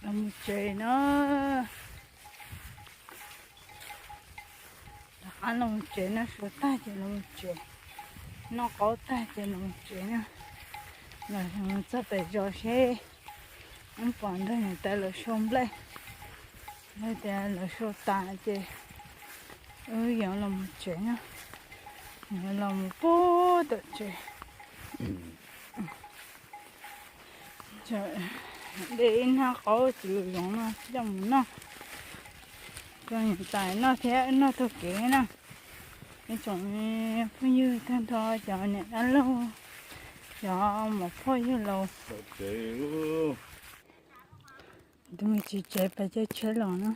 Los mus tsev no. Rov qab los mus tsev, noj su tag ces los mus tsev, noj qaub tag ces los mus tsev na. Los txog pem zos seb wb pom Nraug niam tais lawv sau nplej. Yog tias lawv sau tas ces wb yuav los mus tsev na. Yuav los mus puag tom tsev. De ib hnab qaub txiv lus zoov no coj mus noj, rau niam tais noj thiab wb noj taug kev na. Ib tsoom phooj ywg tag nrho, cov niam dab laug, cov muam phauj yawg laus, tus me tsis tsev pes caij tsheb los na.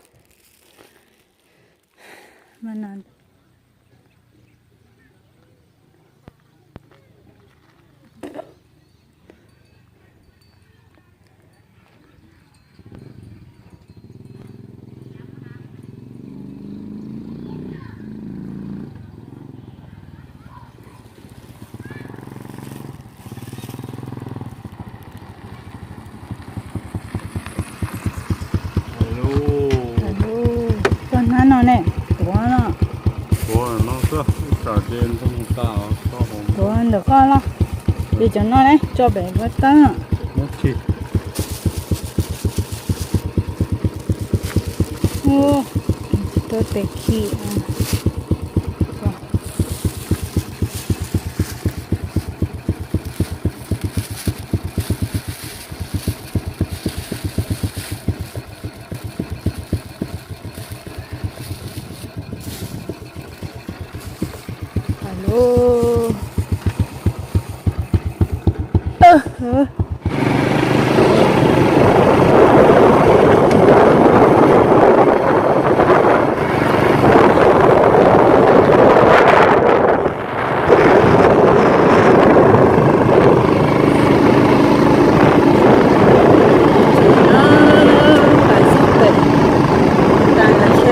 Koj hnab no ne, tuav no. Tuav ntawm koj los, ces cov no ne tso pem koj tawb. Tsis tau tes khi. Tsis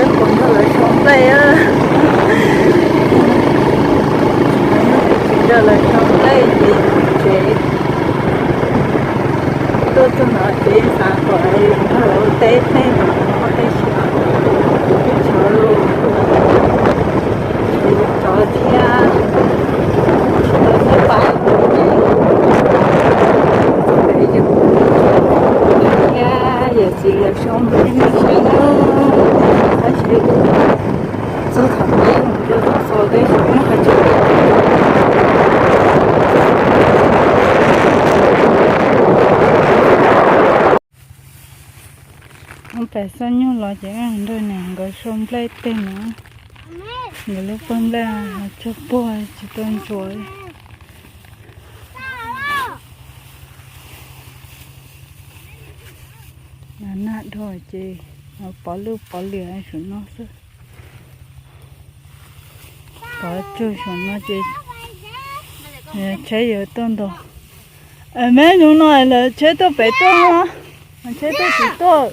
tau lawv sau nplej, tsis tau lawv sau nplej ces tsev. Tuaj txog no ces xav kom nrog lawv ua teb tej no, ua teb siav, ib tshav lus, tsis tsov thiab, tsis tau thiab pais thiab, yawm txiv lawv sau nplej nej saib na, tab sis txog thaum peb mus rau tom xaus teb ces muaj qhov tseem Ub, pem Xab Nyuj los ces nrog niam nkawd sau nplej tej no, nkawd lub pawg nplej tsawg puag tsis tau ntsuas. Nag dhau ces pov lwj pov liam saum no xwb. Pov tsawg saum no ces tsheb yuav tuaj ntua. Meb, hnub no lawv tsheb tuaj pem tuaj, tsheb tuaj tsis tuaj.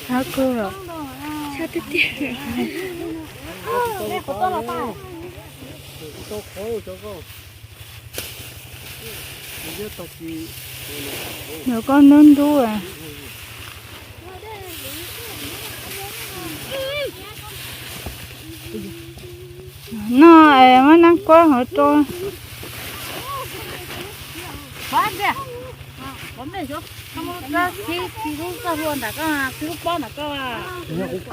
Sab kawg. Sab tiag tiag. Yog koj ntub ntub. Noj es muab nab kuab hauv rau.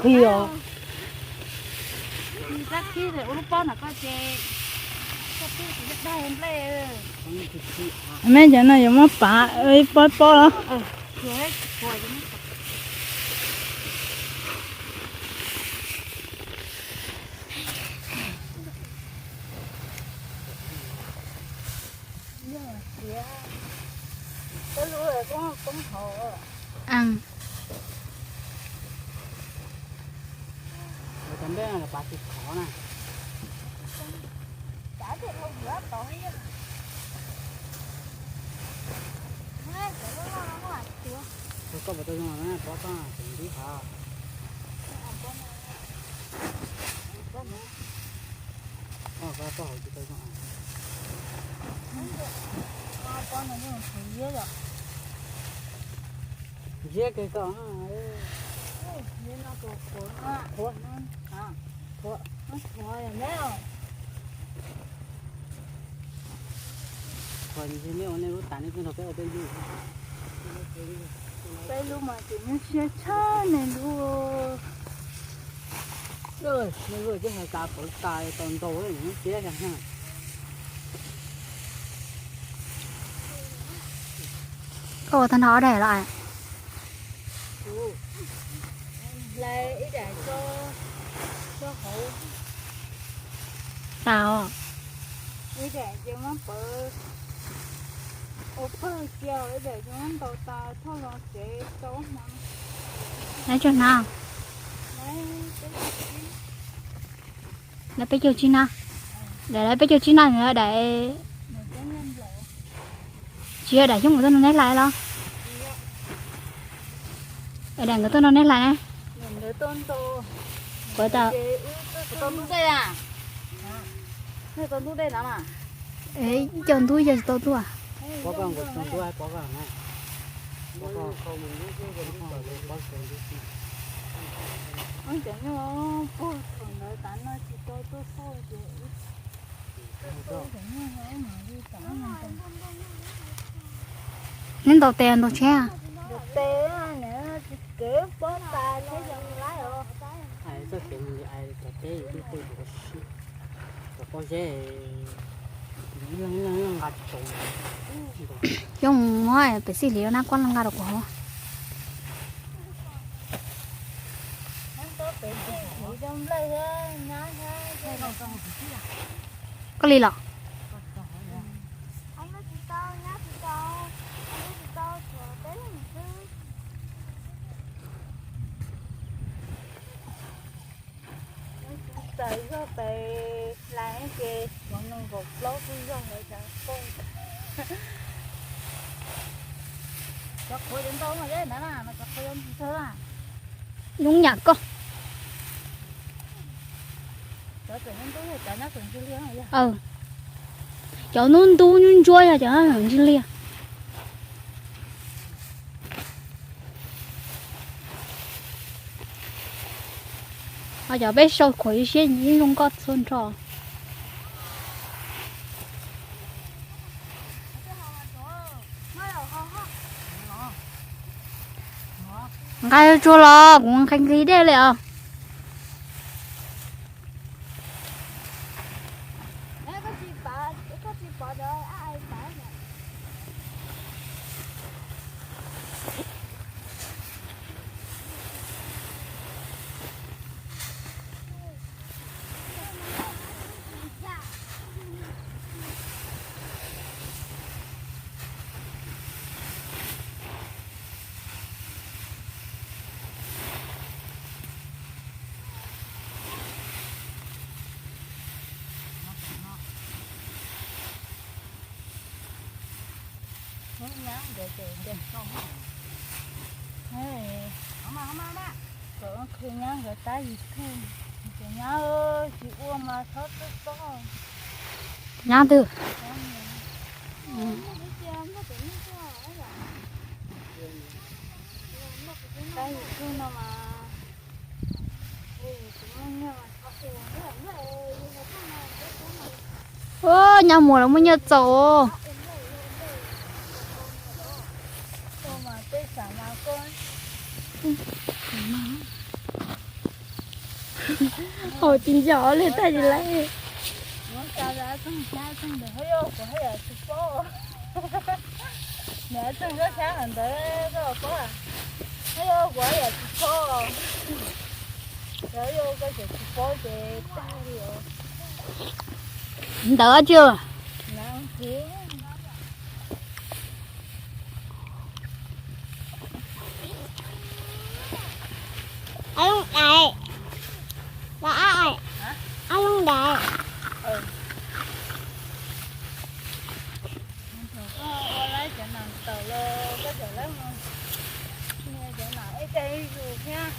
Kuv qhib os. Meb cov no yuav muab pav ib pob pob los? Npej no los pav tsis khov na. Koj puas tau zoo na, pob koj tseem ntib hav. Koj koj hauv tsis tau zoo. Ntsiab kawg koj. Qhuas ntshe nej ua nej lub tas nej tuaj nrog peb ua peb lub. Peb lub mas ces nyuaj siab tshaj nej lub. Nej lub twb hais tas pawv tas tau ntau lub siab. Koj ua tag nrho ob daim los? Hlais ib daim tso, tso hauv. Tas os. Ib daim ces muab pawv ua pawg cia, ib daim ces muab ntaus tas thauj los tsev tau hmo. Lawv tso hnav. Lawv peb caug tsib na. Daim lawv peb caug tsib na, daim tsis yog daim xyoob nkawd tuaj nrog neb hlais los? Daim nkawd tuaj nrog neb hlais ne. Puas tau? Ib co ntub yog tsis tau tuaj. Neb ntaus tes ntaus tsheb? Kev pob tas los lawm. Txoj kev mus li ai cov teb twb pw rau sib, cov pob zeb nqa tsoos. Xyov muab pem xij hliv nab kuab los nqa rau kuv hauv. Koj li los? Txawm zog pes hlais ces cov nees nkaum plaub kuj zog lawv cov qhuav. Cov qhuav cov ntau mas deb ntawd na, mas cov qhuav yuav ntsis tag na. Nyoob nyam koj. Cov ntub ntub nyuaj ntsuab yog cov ntsis liag. Ho cov peb sau khuam ib siab ib zoo nkauj txhua nrho. Nqa tsuag los kuv nqhis nqhis dej li os. Nyab nkawd ces nce, nyab nkawd tab yim theej, ces nyab tsis ua mas txhob txob. Nyab twg? Tab yim theej no mas. Ua nyab muag los muaj nyiaj txaus. Hau tsis nco li tag li lawm. Ntawd tsis. Ntav. Ua lawv cov nas tawm los koj cov lawv mus, cov nas ib teg ib zus thiab.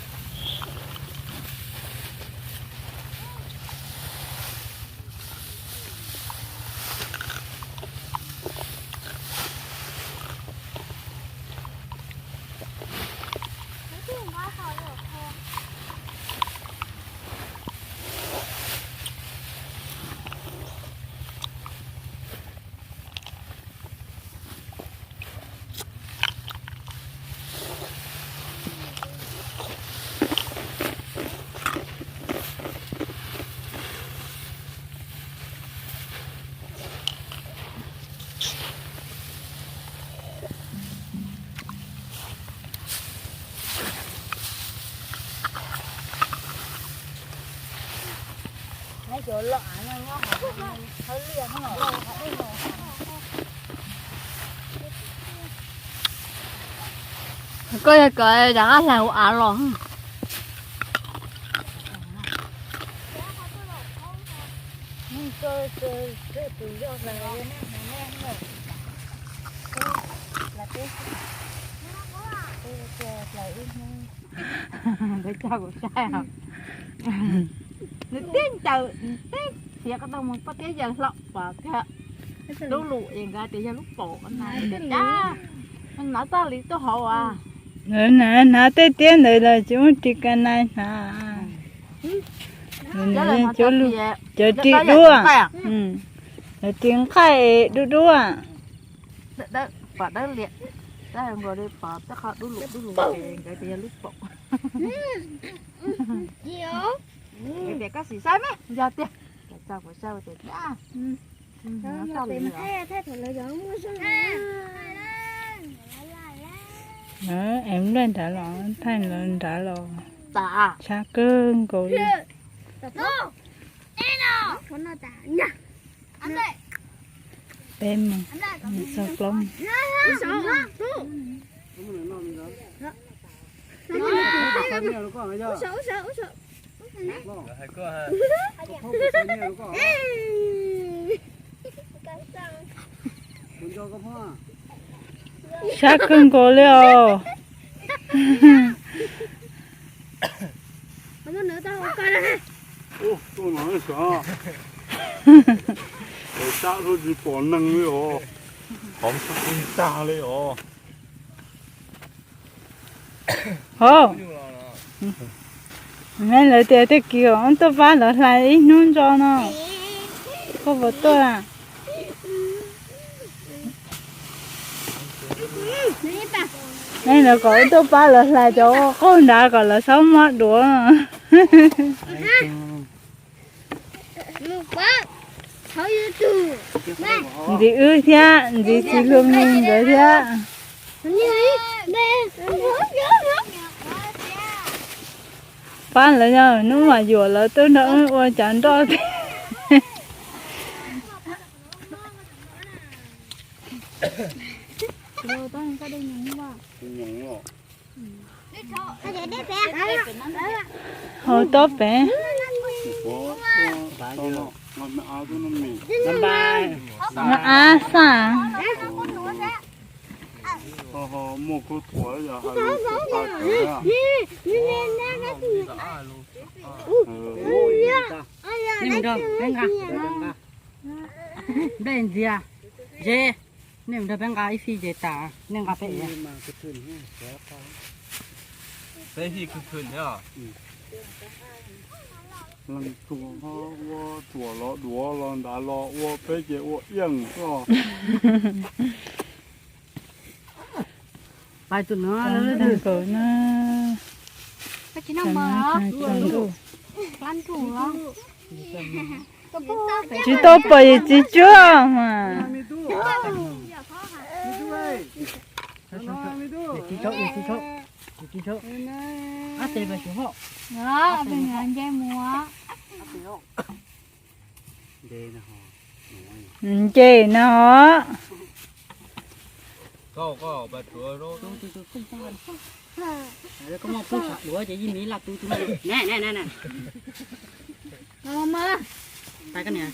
Koj yog koj rov qab hla hauv av los. Nkawd coj kuv saib, nws tib ncaws tib xiav ko taw mus pob tiab yawg hlo pom kiag lub lus es nkawd tias yog lub paum na, nws txaj li tuaj hauv as. Hnav tej tiab ntawd los tsis muaj ris ka nais hnav. Cov ris duab, cov ris nqaij duab duab. Pom dawb liam, tab nkaus li pom tej qho dub lus dub lus ces nkawd tias yog lub paum. Tias koj sim saib me yog tiag, txog kuv saib tias es nplaj nrad los, thaij los nrad los, tshab kawg nkaus li. Peb mus, mus txog plaub mus. Sab kawg nkaus li os. Ub, tuaj no sav, sab tsis pom neeg li os, qhov tag li os. Hov, lawv tias tej kis kom tuaj pab lawv hlais ib hnub ntso no, koj puas tuaj? Lawv kom tuaj pab lawv hlais cov qaug nrad kom lawv txhob mob duav. Ntxiv wb thiab ntxiv txiv hlua mloog nkawd thiab. Pab lawv, hnub mas yuam lawv tuaj nrog wb ua cov nroj thiab. Hau tob pem. Av xaj. Nplej ntxias, ze, nej mus nrog peb nqa ib fij ces tas, nej nqa peb. Peb fij khwv khwv thiab. Leej tug ho ua tsuam los duav los nrad los ua peb ces ua iaj xwb. Pais tus no, tus no. Tsis tau pom yawm txiv cuab mas. Nce mus. Nce no. Pais koj niam.